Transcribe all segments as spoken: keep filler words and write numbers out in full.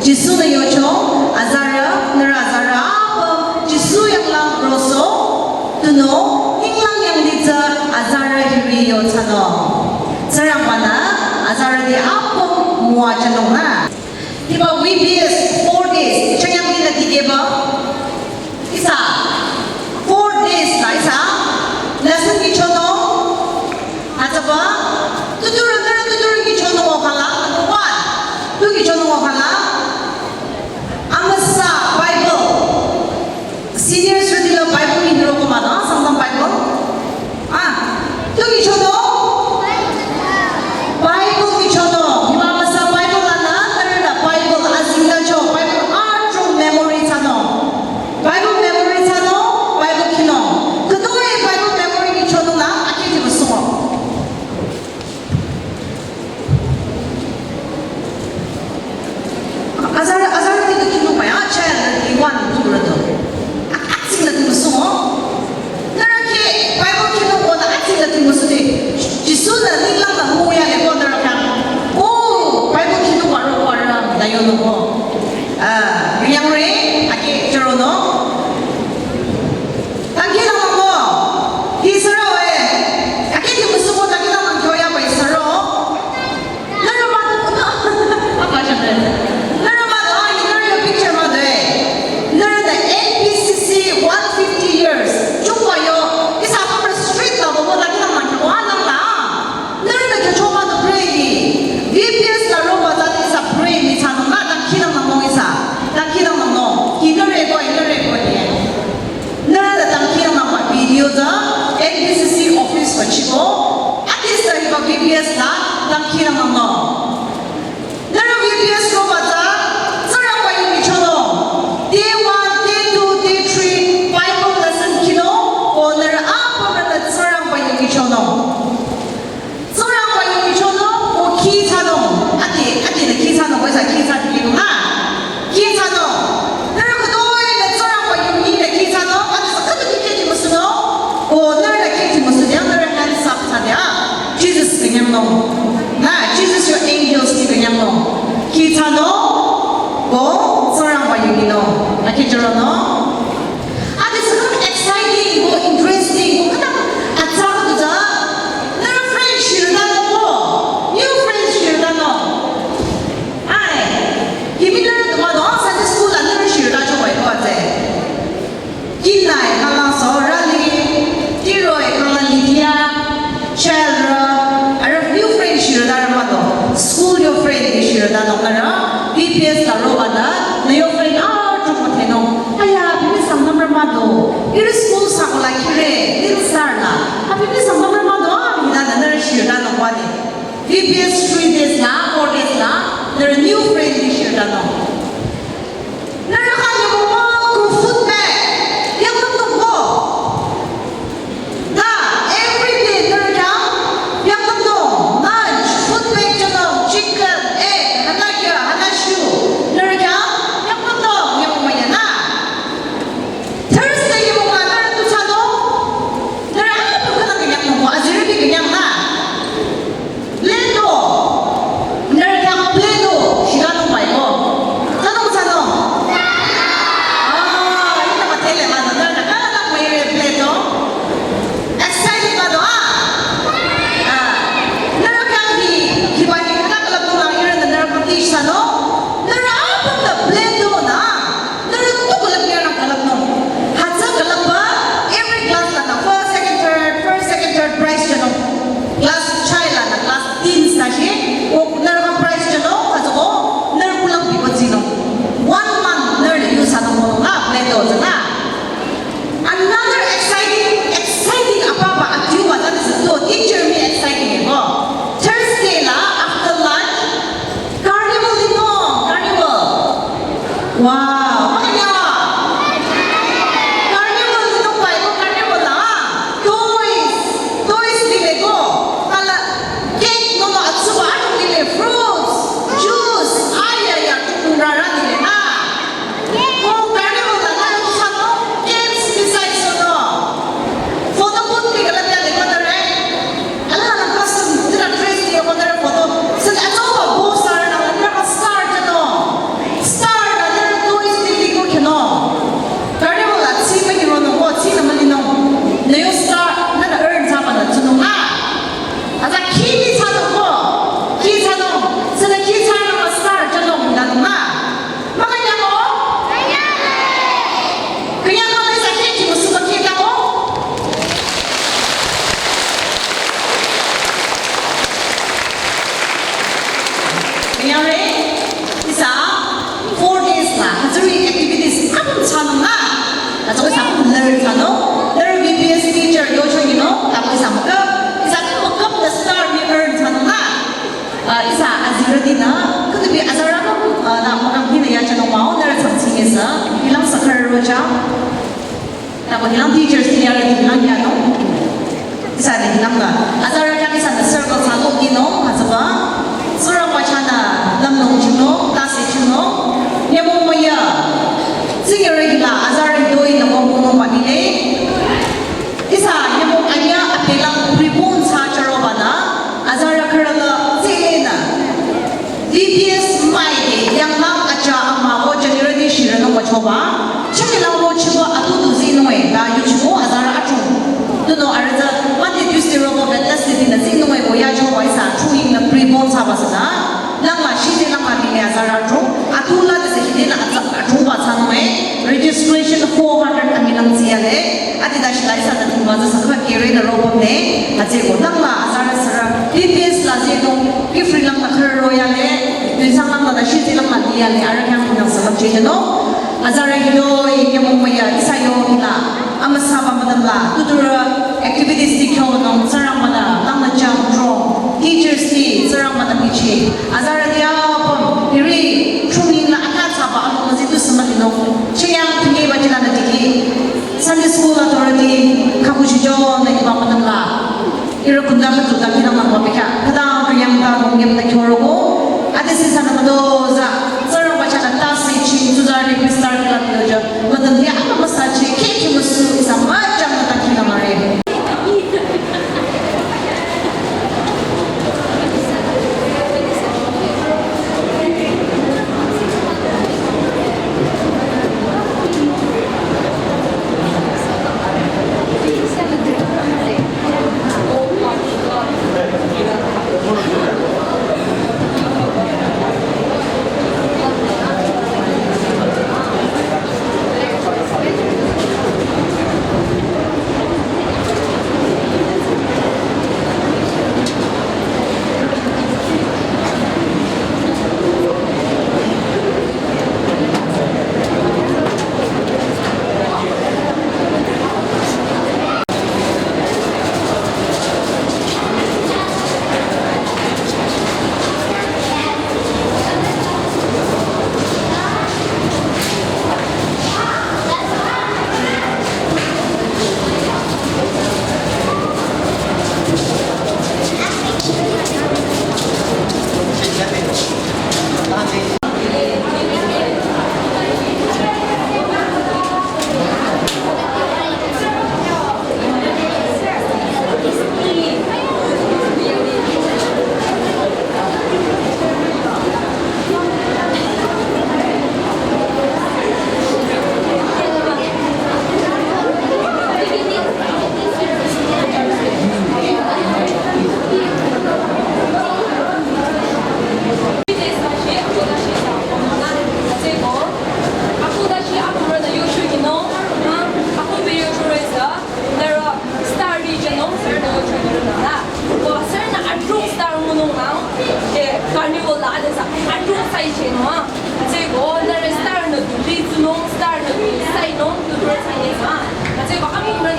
Jisu-nü yocho, azarü, nührü azarü apüm Jisu yanglang rosoh, tunüo, ninglang yanglih tsü azarü hiri yo thsanung. Tsingrangba-nü azarüti apüm müwajünung nü. Hiba V B S four days, chünye mii nü dikehba. Ihsa, four days la ihsa, lesson kihchonung, hütsüba, tuturü, nührü tuturü kihchonung o khala, number one, tu kihchonung o khala, amüsa Bible, senior study la Bible inro ko mano, Sangtam Bible, ah, tu kihchonung, Bible kihchonung, hiba amüsa Bible lanü, nührünü Bible azingdacho, Bible adrong memory thsanung. Bible memory thsanung, Bible khinung. Khütoi Bible memory kihchonung la, akheti müsungo. Azarü, azarüti tu khinung ba ya, child thirty-one, two rüdo. Atsingla tu müsungo. Nührü kih Bible khinung ko la atsingla tu müsudi. Jisu-nü ninglang la müyale ko nührü khyang. Oh, Bible khinung ba ro ko arüh, la yonung ko. Ah, yangre, ake chüronung. Dangkhidangnang ko. Hi sürü-e. Akheti müsungo dangkhidangnang kyo yaba hi sürü. Nührü mah-, apa shangre. Nührü mah-, ah, hi nührü yo picture mah-e. Nührünü N B C C one fifty years. Chungwa yo, ihsa papa street la bobo dangkhidangnang kyo wa nang la. Nührünü kyocho mah-e pray hi. V B S la roba tsü ihsa pray mii thsanung la dangkhidangnangnung ihsa. Dangkhidangnangnung. Hi nührü ko, hi nührü ko hi. Nührü la dangkhidangnangba video tsü N B C C office ba chiko. Adisa hiba V B S la dangkhidangnangnung. Nührü V B S roba tsü Tsingrangba yu kihchonung. Day one, day two, day three Bible lesson khinung. Ko nührü apümrünü Tsingrangba yu kihchonung. Tsingrangba yu kihchonung, ko kih thsanung. Ati, atinü kih thsanung, ko ihsa kih thsa dikehnung, ha? Kih thsanung. Nührü khütoinü Tsingrangba yu kih thsanung, adisa khüta kih kih müsunung. Ko nührünü kih kih müsudi, nührü hands up thsade, ha? Jesus künyangnung. Ha, Jesus yo angels kih künyangnung. Kih thsanung, ko Tsingrangba yu kihnung. Akhi chüronung. Adisa khüta exciting ko interesting ko khüta atsa khüta tsü. Nührü friend shirütanung ko. New friend shirütanung. Ai. Himi nührü tuma do Sunday school la nührü shirütacho bai ko atse. Kinai khala Sorali. Tiroi khala Lydia. Childrü, arüh new friend shirütarü mah-o, school yo friend hi shirütanung nührü, V B S la roba-nü, nü yo friend adrong müdhenung. Aya, abi mii Sangtamrü mah-o, ihrü school sako la kire, Little Star la. Abi mii Sangtamrü mah-o, abi nü nührü shirütanung wadi. V B S three days la, four days la, nührü new friend hi shirütanung. Nührü khyang nyümong ko food bag yaknümnung ko. Na, every day nührü khyang yaknümnung. Lunch, food bag jünung, chicken, egg, hana kya, hana shu. Nührü khyang yaknümnung, nyümong mah ya na. Thursday nyümong la nührü tu thsanung. Nührü apüm khüta künyang nung ko, azirüti künyang na. Play-Doh. Nührü khyang Play-Doh shiranung bai ko. Thsanung, thsanung. Ah, hita müdhele mah-o, nührünü khüta müire Play-Doh. Excited mah-o, ah. Ah. Nührü khyang hi, hiba hi khüta külüpnung la ihrünü nührü khyang teach thsanung. Nührü apüm ta Play-Doh na. Nührü tu külüp nührü külüpnung. Hütsü külüpba, every class lanü first, second, third, first, second, third prize jünung. Class chai lanü, class teens ta shi, o nührü khyang prize jünung, hütsüko, nührü külüp bibo tsinung. One month nührü use thsanung ko, ah, Play-Doh tsü na. Another exciting, exciting apapa adiuba tsü teacher mii exciting eko. Thursday la after lunch, carnival linung, carnival. Wow, makanya. Carnival linung bai ko carnival la. Toys, toys lile ko. Kala cake nono atsuba anu lile, fruit. Yare, ihsa four days la, hütsüri activities apüm thsanung la. Hütsü ihsa apüm learn thsanung. Nührü B P S teacher yocho yinung, ta ko ihsa mükap, ihsa apüm mükap la star ni earn thsanung la. Ah, ihsa azirütinü, khüdupi azarü apüm, ah, nü mükap hinü yachanung mah-o, nührü thsangching ihsa, hilang sakar roja. Ta ko hilang teachers ni yare hilang yanung. Ihsa ni hilang la. Azarü khyang ihsa nü circle thsa lo dinung, hütsüba. Tsingrangba chahnü lümlong chinung, tase chinung. Nyümong müya. Tsingrangba hila azarü hitoi nü wüng konung ba lile. Ihsa nyümong anya apelang prepone thsa chüroba nü. Azarü khürü la tsülenü. D P S mai de yanglang acha ama o January shirünung bachoba. Chemilang ro chiba atu du zinung e, ta yuchibo azarü atung. Tunüo arüh tsü Monday, Tuesday roba Wednesday dinü zinung e, o yachoba ihsa atung ying nü prepone thsaba sünü. Langla shide langla dinü azarü atung. Atu la de se hide la atsa atungba thsanung e. Registration four hundred amilang tsiyale. Adi dashi la ihsa nü tingba tsü sakha kere nü robam ne. Atsüko langla azarü sürü. B P S la zeko, gift ri langla khürü royale. Tuisang langla dashi zi langla diyale. Arüh khyang pinang salam cheheno. Azarü hitoi nyümong müya ihsa yo hila. Amüsaba madam la. Tuturü activities ti kyonung Tsingrangba nü langla jam dro. Teachers ti Tsingrangba nü bichi. Azarüti apüm, hiri, chungning la aka thsaba amüzi tu sema dinung. Chiyang tingi ba jila nü diki. Sunday school authority, khakuchijo nü iba madam la. Ira kunda khatu da kinang nang ba bikha. Khadang kayang da gong yem da kyorogo. Ade si sana mado za. Tsingrangba chahnü tase ching, tuzarü ni Christian kila pyoja. Madam ya ama masa chi, khe khe musu, ihsa majang da kinang mare. Carnival la adesa adrong sai chenung. Tsüko nührü star nü du li tsunung, star nü du sai nung, du du sai nung. Tsüko amung nü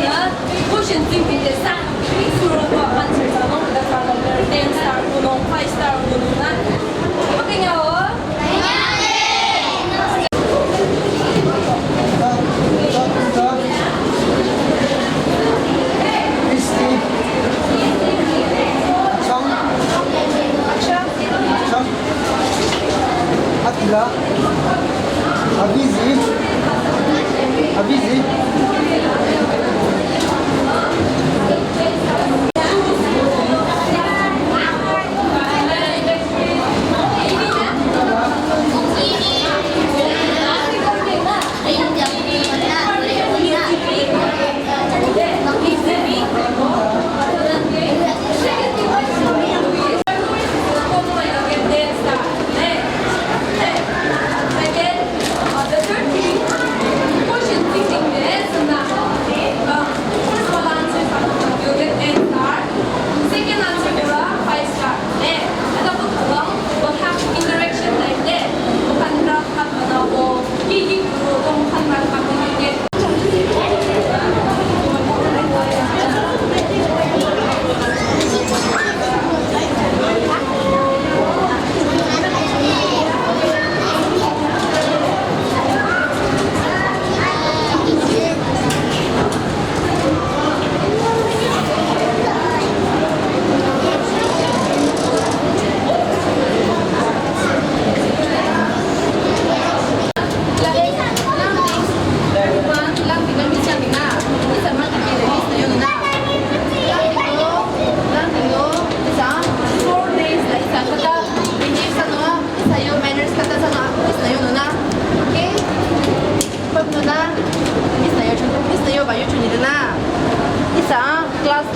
question thinking de sa. Suro ko answer sa nung, da sa nung, ten star nung, five star nung na. Okay, now. Atila, Abizi, Abizi.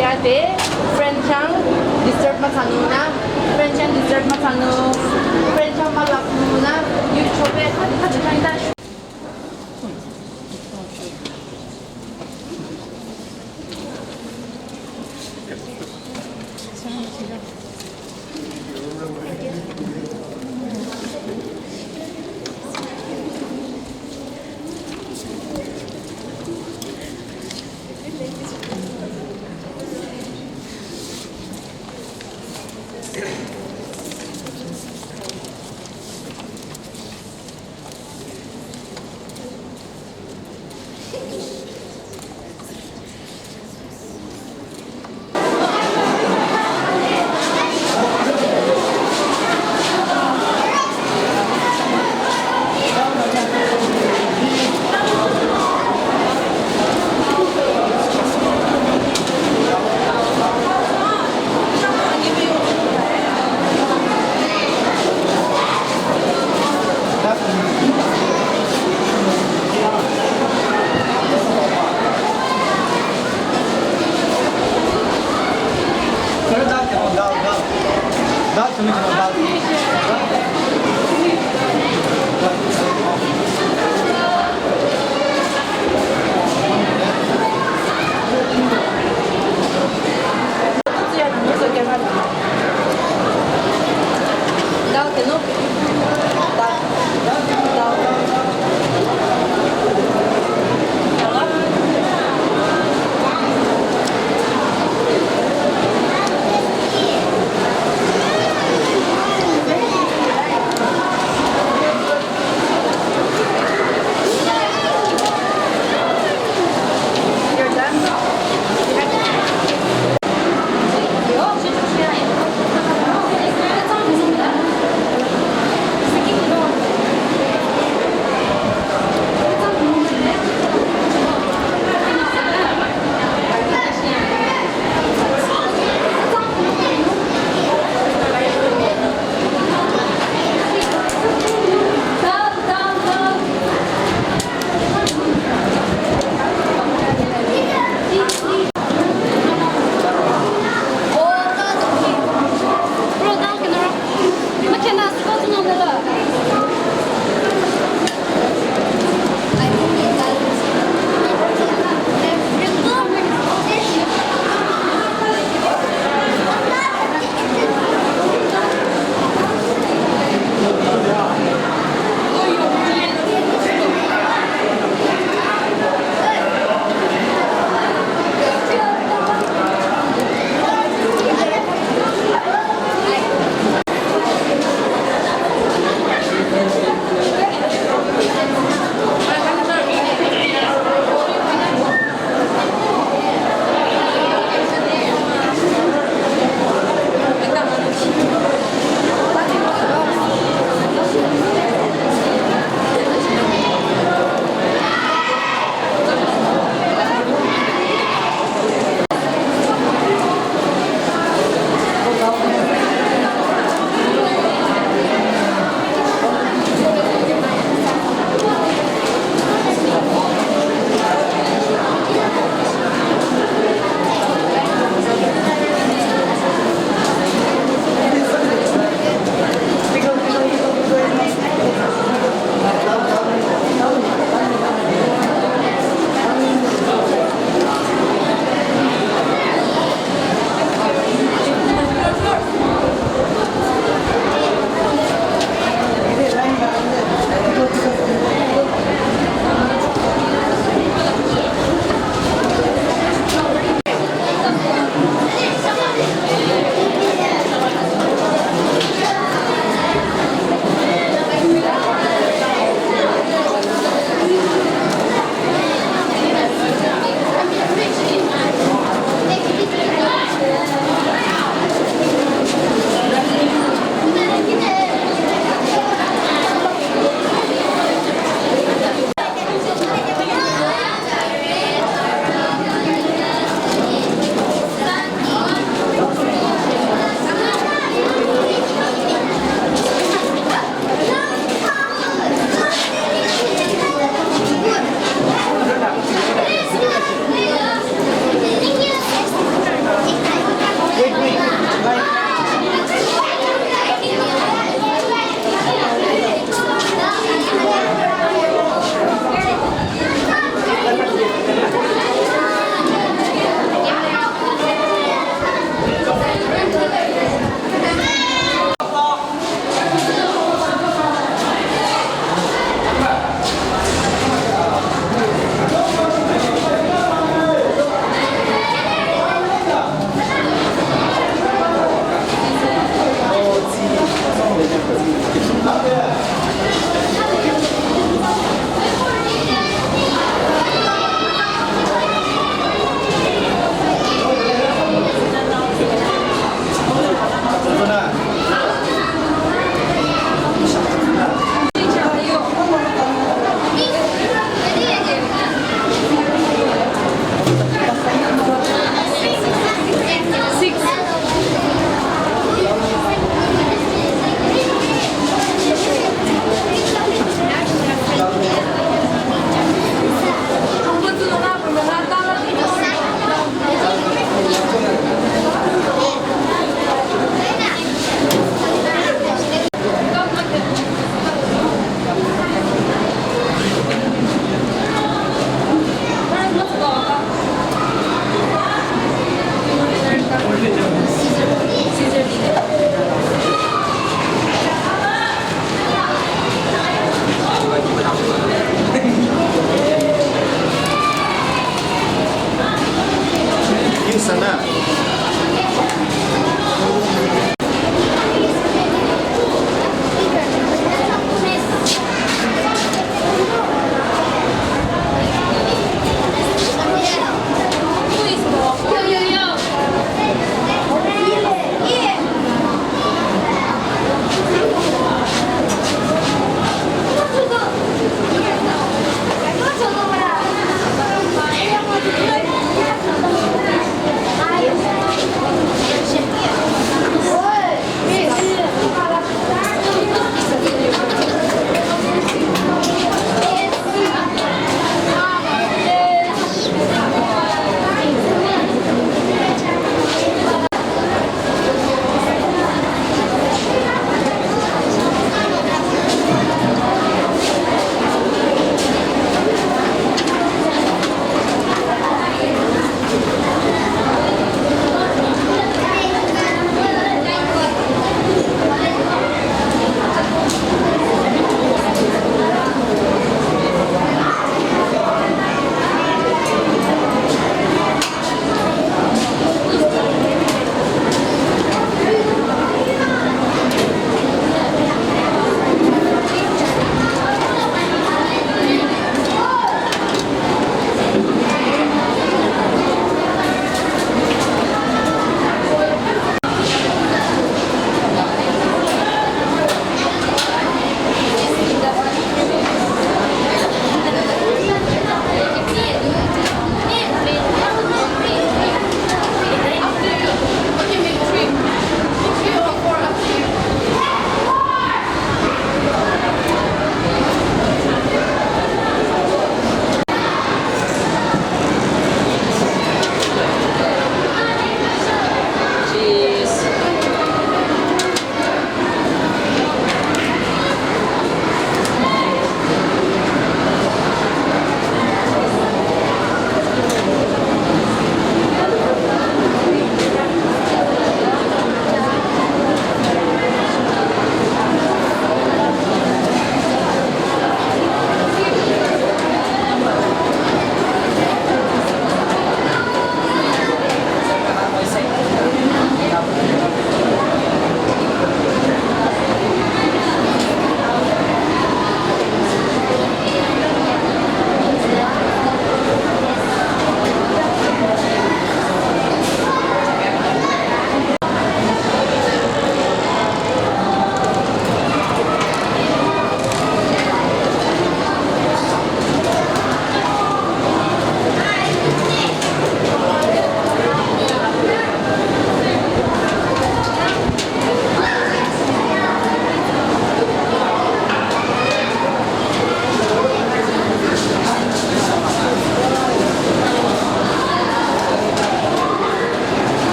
Yade friend chang disturb müthsanung nü, friend chang disturb müthsanung, friend chang mülapnung nü, youth chobe khadi khadi chang ta.